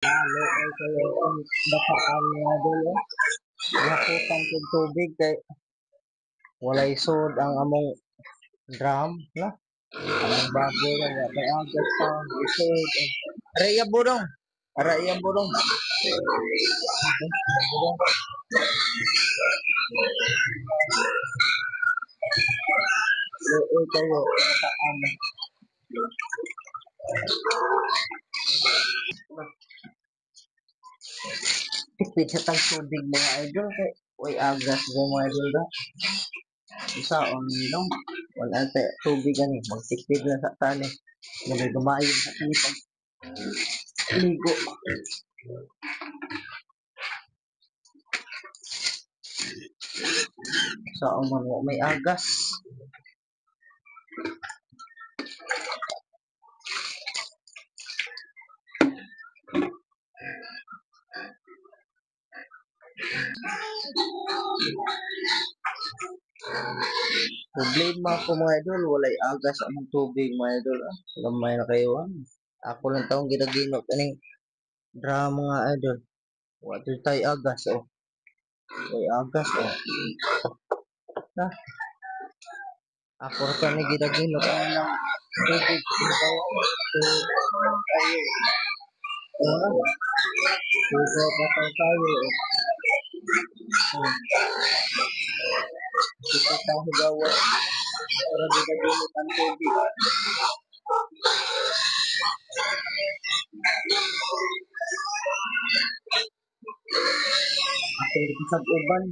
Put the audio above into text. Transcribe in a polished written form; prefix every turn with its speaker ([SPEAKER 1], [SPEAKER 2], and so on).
[SPEAKER 1] Ay kayo ang bataan mga idol, oh. Nakutan kog tubig kay walay sud ang among drum na. Among baboy na wa may agas pa isod. Aray iya budong. Aray iya budong. Budong. Luoy kayo bataan. Tipid sa tag tubig mga idol kay way agas sa mga idol da. Isa on dong. Wala ta tubig ani magtipid na sa tani. Gamay gamayon sa tani pag ligo. Sa man wa may agas. Problema ko mga idol, walay agas among tubig mga idol. Ah. Gamay na kayo. Ah. Ako lang taong ginaginot aning drum mga idol. Wa jud tay agas oh. Way agas oh. Ha? Ako ra ni ginaginot ang ilang tubig. Ayo. Oh. Tugaw pa tayo. Oh. Kita tayo gawa para ginaginot ang tubig. Atong sa uban.